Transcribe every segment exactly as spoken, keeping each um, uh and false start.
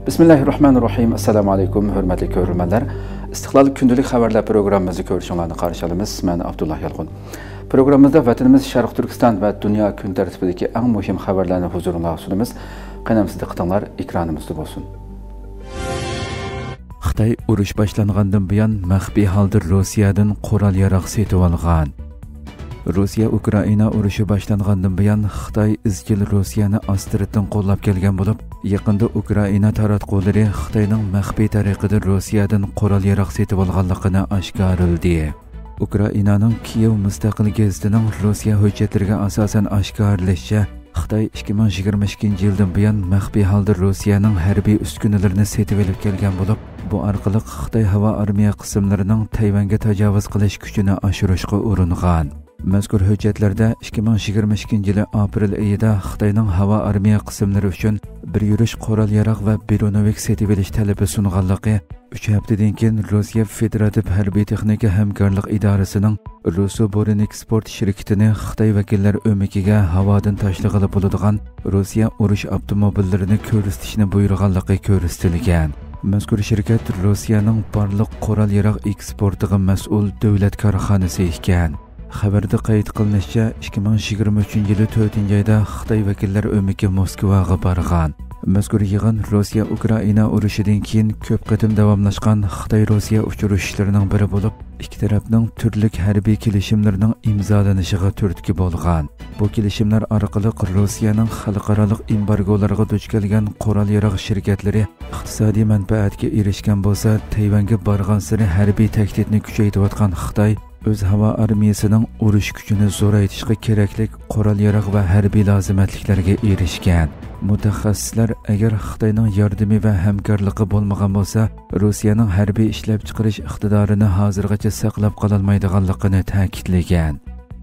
بىسمىللاھىررەھمانىررەھىم. ئەسسالامۇ ئەلەيكۇم، ھۆرمەتلىك كۆرۈرمەنلەر. ئىستىقلال كۈندىلىك خەۋەرلەر پروگراممىمىزنى كۆرۈشۈڭلارنى قارشى ئالىمىز. مەن ئابدۇللا يالقۇن. پروگراممىمىزدا ۋەتىنىمىز شەرقىي تۈركىستان ۋە دۇنيا كۈن تەرتىپىدىكى ئەڭ مۇھىم خەۋەرلەرنى ھۇزۇرۇڭلارغا سۇنىمىز. قېنىمىز دىققىتىڭلار ئېكرانىمىزدا بولسۇن. خىتاي ئۇرۇش باشلانغاندىن بۇيان مەخپىي ھالدا روسىيەدىن قورال-ياراغ سېتىۋالغان. روسىيە-ئۇكرائىنا ئۇرۇشى باشلانغاندىن بۇيان خىتاي ئىزچىل روسىيەنى ئاستىرتتىن قوللاپ كەلگەن بولۇپ، يېقىندا ئۇكرائىنا تاراتقۇلىرى خىتاينىڭ مەخپىي تەرىقىدە روسىيەدىن قورال-ياراغ سېتىۋالغانلىقىنى ئاشكارىلىدى. ئۇكرائىنانىڭ كىيېۋ مۇستەقىل گېزىتىنىڭ روسىيە ھۆججەتلىرىگە ئاساسەن ئاشكارىلىشىچە، خىتاي ئىككى مىڭ يىگىرمە ئىككىنچى يىلدىن بۇيان مەخپىي ھالدا روسىيەنىڭ ھەربىي ئۈسكۈنىلىرىنى سېتىۋېلىپ كەلگەن بولۇپ، بۇ ئارقىلىق خىتاي ھاۋا ئارمىيە قىسىملىرىنىڭ تەيۋەنگە تاجاۋۇز قىلىش كۈچىنى ئاشۇرۇشقا ئۇرۇنغان. مەزكۇر ھۆججەتلەردە ئىككى مىڭ يىگىرمە ئىككىنچى يىلى ئاپرېل ئېيىدا خىتاينىڭ ھاۋا ئارمىيە قىسىملىرى ئۈچۈن بىر يۈرۈش قورال-ياراغ ۋە برونېۋىك سېتىۋېلىش تەلىپى سۇنغانلىقى، ئۈچ ھەپتىدىن كېيىن روسىيە فېدېراتىپ ھەربىي تېخنىكا ھەمكارلىق ئىدارىسىنىڭ رۇسوبورنېكسپورت شىركىتىنى خىتاي ۋەكىللەر ئۆمىكىگە ھاۋادىن تاشلىغىلى بولىدىغان روسىيە ئۇرۇش ئاپتوموبىللىرىنى كۆرسىتىشنى بۇيرۇغانلىقى كۆرسىتىلگەن. مەزكۇر شىركەت روسىيەنىڭ بارلىق قورال-ياراغ ئېكسپورتىغا مەسئۇل دۆلەت كارخانىسى ئىكەن. خەۋەردە قەيت قىلىنىشىچە، ئىككى مىڭ يىگىرمە ئۈچىنچى يىلى تۆتىنچى ئايدا خىتاي ۋەكىللەر ئۆمىكى موسكۋاغا بارغان. مەزكۇر يىغىن روسىيە-ئۇكرائىنا ئۇرۇشىدىن كېيىن كۆپ قېتىم داۋاملاشقان خىتاي-روسىيە ئۇچرىشىشلىرىنىڭ بىرى بولۇپ، ئىككى تەرەپنىڭ تۈرلۈك ھەربىي كېلىشىملىرىنىڭ ئىمزالىنىشىغا تۈرتكە بولغان. بۇ كېلىشىملەر ئارقىلىق روسىيەنىڭ خەلقئارالىق ئېمبارگولارغا دۇچ كەلگەن قورال-ياراغ شىركەتلىرى ئىقتىسادىي مەنپەئەتكە ئېرىشكەن بولسا، تەيۋەنگە بارغانسېرى ھەربىي تەھدىتنى كۈچەيتىۋاتقان خىتاي ئۆز ھاۋا ئارمىيەسىنىڭ ئۇرۇش كۈچىنى زورايتىشقا كېرەكلىك قورال-ياراغ ۋە ھەربىي لازىمەتلىكلەرگە ئېرىشكەن. مۇتەخەسسىسلەر ئەگەر خىتاينىڭ ياردىمى ۋە ھەمكارلىقى بولمىغان بولسا، روسىيەنىڭ ھەربىي ئىشلەپچىقىرىش ئىقتىدارىنى ھازىرغىچە ساقلاپ قالالمايدىغانلىقىنى تەكىتلىگەن.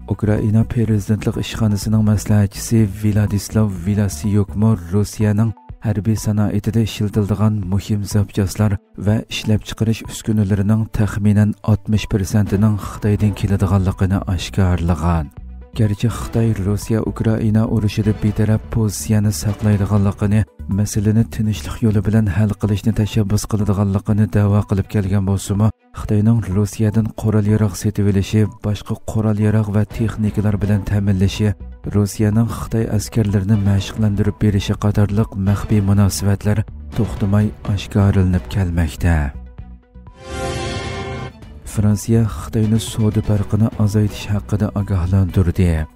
ئۇكرائىنا پىرېزىدېنتلىق ئىشخانىسىنىڭ مەسلىھەتچىسى ۋىلادىسلاۋ ۋىلاسيۇكمۇ روسىيەنىڭ ھەربىي سانائىتىدە ئىشلىتىلىدىغان مۇھىم زاپچاسلار ۋە ئىشلەپچىقىرىش ئۈسكۈنىلىرىنىڭ تەخمىنەن ئاتمىش پىرسەنتىنىڭ خىتايدىن كېلىدىغانلىقىنى ئاشكارىلىغان. گەرچە خىتاي روسىيە-ئۇكرائىنا ئۇرۇشىدا بىتەرەپ پوزىتسىيەنى ساقلايدىغانلىقىنى، مەسىلىنى تىنچلىق يولى بىلەن ھەل قىلىشنى تەشەببۇس قىلىدىغانلىقىنى دەۋا قىلىپ كەلگەن بولسىمۇ، خىتاينىڭ روسىيەدىن قورال-ياراغ سېتىۋېلىشى، باشقا قورال-ياراغ ۋە تېخنىكىلار بىلەن تەمىنلىشى روسىيەنىڭ خىتاي ئەسكەرلىرىنى مەشىقلەندۈرۈپ بېرىشى قاتارلىق مەخپىي مۇناسىۋەتلەر توختىماي ئاشكارىلىنىپ كەلمەكتە. فرانسىيە خىتاينى سودا پەرقىنى ئازايتىش ھەققىدە ئاگاھلاندۇردى.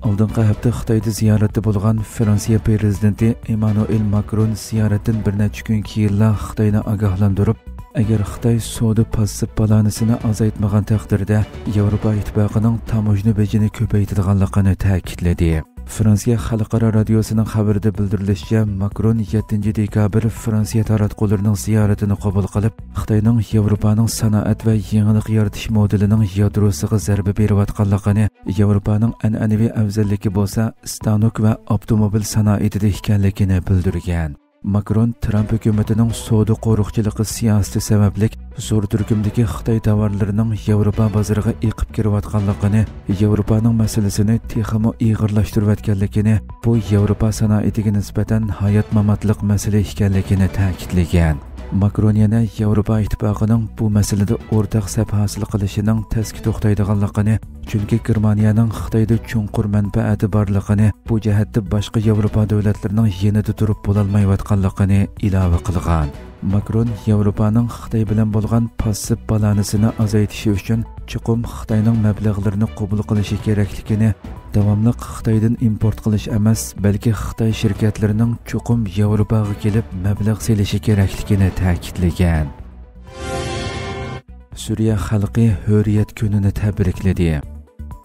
ئالدىنقى ھەپتە خىتايدا زىيارەتتە بولغان فرانسىيە پىرېزىدېنتى ئېمانۇئېل ماكرون زىيارەتتىن بىر نەچچە كۈن كېيىنلا خىتاينى ئاگاھلاندۇرۇپ، ئەگەر خىتاي سودا پاسسىپ بالانسىنى ئازايتمىغان تەقدىردە، ياۋروپا ئىتتىپاقىنىڭ تاموژنا بېجىنى كۆپەيتىدىغانلىقىنى تەكىتلىدى. فرانسىيە خەلقئارا رادىيوسىنىڭ خەۋىرىدە بىلدۈرۈلۈشىچە، ماكرون يەتتىنچى دېكابىر فرانسىيە تاراتقۇلىرىنىڭ زىيارىتىنى قوبۇل قىلىپ، خىتاينىڭ ياۋروپانىڭ سانائەت ۋە يېڭىلىق يارىتىش مودېلىنىڭ يادروسىغا زەربە بېرىۋاتقانلىقىنى، ياۋروپانىڭ ئەنئەنىۋى ئەۋزەللىكى بولسا ستانوك ۋە ئاپتوموبىل سانائىتىدە ئىكەنلىكىنى بىلدۈرگەن. ماكرون ترامپ ھۆكۈمىتىنىڭ سودا قورۇقچىلىقى سىياسىتى سەۋەبلىك زور تۈركۈمدىكى خىتاي تاۋارلىرىنىڭ ياۋروپا بازىرىغا ئېقىپ كىرىۋاتقانلىقىنى، ياۋروپانىڭ مەسىلىسىنى تېخىمۇ ئېغىرلاشتۇرۇۋەتكەنلىكىنى، بۇ ياۋروپا سانائىتىگە نىسبەتەن ھايات-ماماتلىق مەسىلە ئىكەنلىكىنى تەكىتلىگەن. ماكرون يەنە ياۋروپا ئىتتىپاقىنىڭ بۇ مەسىلىدە ئورتاق سەپ ھاسىل قىلىشىنىڭ تەسكە توختايدىغانلىقىنى، چۈنكى گېرمانىيەنىڭ خىتايدا چوڭقۇر مەنپەئەتى بارلىقىنى، بۇ جەھەتتە باشقا ياۋروپا دۆلەتلىرىنىڭ يېنىدا تۇرۇپ بولالمايۋاتقانلىقىنى ئىلاۋە قىلغان. ماكرون ياۋروپانىڭ خىتاي بىلەن بولغان پاسسىپ بالانسىنى ئازايتىشى ئۈچۈن چوقۇم خىتاينىڭ مەبلەغلىرىنى قوبۇل قىلىشى كېرەكلىكىنى، داۋاملىق خىتايدىن ئىمپورت قىلىش ئەمەس، بەلكى خىتاي شىركەتلىرىنىڭ چوقۇم ياۋروپاغا كېلىپ مەبلەغ سېلىشى كېرەكلىكىنى تەكىتلىگەن. سۈرىيە خەلقى ھۆرىيەت كۈنىنى تەبرىكلىدى.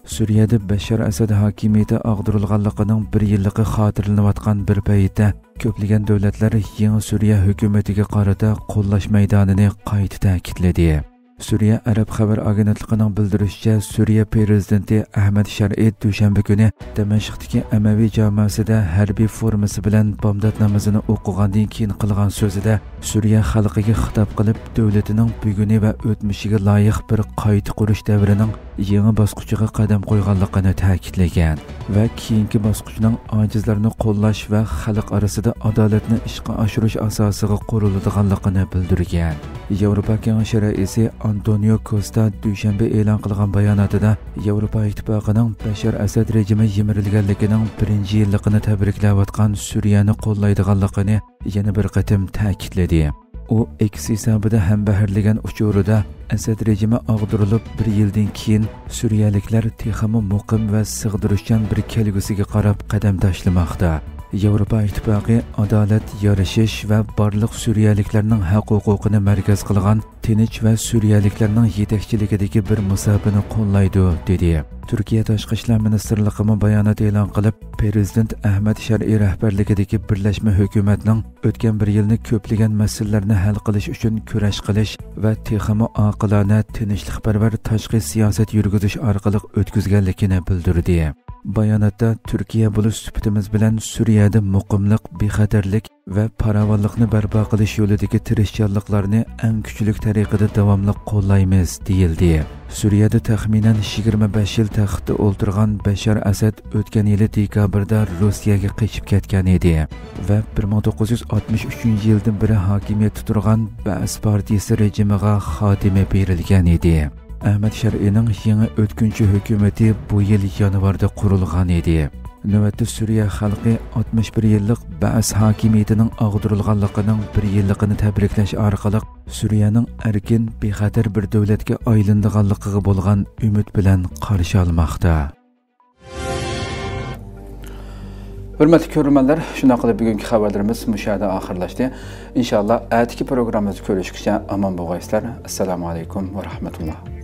سۈرىيەدە بەششار ئەسەد ھاكىمىيىتى ئاغدۇرۇلغانلىقىنىڭ بىر يىللىقى خاتىرىلىنىۋاتقان بىر پەيتتە، كۆپلىگەن دۆلەتلەر يېڭى سۈرىيە ھۆكۈمىتىگە قارىتا قوللاش مەيدانىنى قايتا تەكىتلىدى. سۈرىيە ئەرەب خەۋەر ئاگېنتلىقىنىڭ بىلدۈرۈشىچە، سۈرىيە پىرېزىدېنتى ئەھمەد شەرئى دۈشەنبە كۈنى دىمەشقتىكى ئەمەۋى جاماسىدا ھەربىي فورمىسى بىلەن بامدات نامىزىنى ئوقۇغاندىن كېيىن قىلغان سۆزىدە، سۈرىيە خەلقىگە خىتاب قىلىپ، دۆلىتىنىڭ بۈگۈنى ۋە ئۆتمۈشىگە لايىق بىر قايتا قۇرۇش دەۋرىنىڭ يېڭى باسقۇچىغا قەدەم قويغانلىقىنى تەكىتلىگەن ۋە كېيىنكى باسقۇچنىڭ ئاجىزلارنى قوللاش ۋە خەلق ئارىسىدا ئادالەتنى ئىشقا ئاشۇرۇش ئاساسىغا قۇرۇلىدىغانلىقىنى بىلدۈرگەن. ياۋروپا كېڭىشى رەئىسى ئانتونىيو كوستا دۈشەنبە ئېلان قىلغان باياناتىدا ياۋروپا ئىتتىپاقىنىڭ بەشار ئەسەد رېجىمى يىمىرىلگەنلىكىنىڭ بىرىنچى يىللىقىنى تەبرىكلەۋاتقان سۈرىيەنى قوللايدىغانلىقىنى يەنە بىر قېتىم تەكىتلىدى. ئۇ ئېكس ھېسابىدا ھەمبەھىرلىگەن ئۇچۇرىدا ئەسەد رېجىمى ئاغدۇرۇلۇپ، بىر يىلدىن كېيىن سۈرىيەلىكلەر تېخىمۇ مۇقىم ۋە سىغدۇرۇشچان بىر كەلگۈسىگە قاراپ قەدەم تاشلىماقتا. ياۋروپا ئىتتىپاقى ئادالەت، يارىشىش ۋە بارلىق سۈرىيەلىكلەرنىڭ ھەق ھوقۇقىنى مەركەز قىلغان تىنچ ۋە سۈرىيەلىكلەرنىڭ يېتەكچىلىكىدىكى بىر مۇساپىنى قوللايدۇ، دېدى. تۈركىيە تاشقى ئىشلار مىنىستىرلىقىمۇ بايانات ئېلان قىلىپ، پىرېزىدېنت ئەھمەد شەرئى رەھبەرلىكىدىكى بىرلەشمە ھۆكۈمەتنىڭ ئۆتكەن بىر يىلنى كۆپلىگەن مەسىلىلەرنى ھەل قىلىش ئۈچۈن كۈرەش قىلىش ۋە تېخىمۇ ئاقىلانە، تىنچلىقپەرۋەر تاشقى سىياسەت يۈرگۈزۈش ئارقىلىق ئۆتكۈزگەنلىكىنى بىلدۈردى. باياناتتا، تۈركىيە بولۇش سۈپىتىمىز بىلەن سۈرىيەدە مۇقىملىق، بىخەتەرلىك ۋە پاراۋانلىقنى بەرپا قىلىش يولىدىكى تىرىشچانلىقلارنى ئەڭ كۈچلۈك تەرىقىدە داۋاملىق قوللايمىز، دېيىلدى. سۈرىيەدە تەخمىنەن يىگىرمە بەش يىل تەختتە ئولتۇرغان بەشار ئەسەد ئۆتكەن يىلى دېكابىردا روسىيەگە قېچىپ كەتكەن ئىدى ۋە بىر مىڭ توققۇز يۈز ئاتمىش ئۈچىنچى يىلدىن بېرى ھاكىمىيەتتە تۇرغان بەئس پارتىيىسى رېجىمىغا خاتىمە بېرىلگەن ئىدى. ئەھمەد شەرئىنىڭ يېڭى ئۆتكۈنچى ھۆكۈمىتى بۇ يىل يانۋاردا قۇرۇلغان ئىدى. نۆۋەتتە سۈرىيە خەلقى ئاتمىش بىر يىللىق بەئس ھاكىمىيىتىنىڭ ئاغدۇرۇلغانلىقىنىڭ بىر يىللىقىنى تەبرىكلەش ئارقىلىق سۈرىيەنىڭ ئەركىن، بىخەتەر بىر دۆلەتكە ئايلىنىدىغانلىقىغا بولغان ئۈمىد بىلەن قارشى ئالماقتا. ھۆرمەتلىك كۆرۈرمەنلەر، شۇنداق قىلىپ بۈگۈنكى خەۋەرلىرىمىز مۇشۇ يەردە ئاخىرلاشتى. ئىنشاللا ئەتىكى پروگراممىمىزدا كۆرۈشكىچە ئامان بولغايسىلەر. ئەسسالامۇ ئەلەيكۇم ۋە رەھمەتۇللا.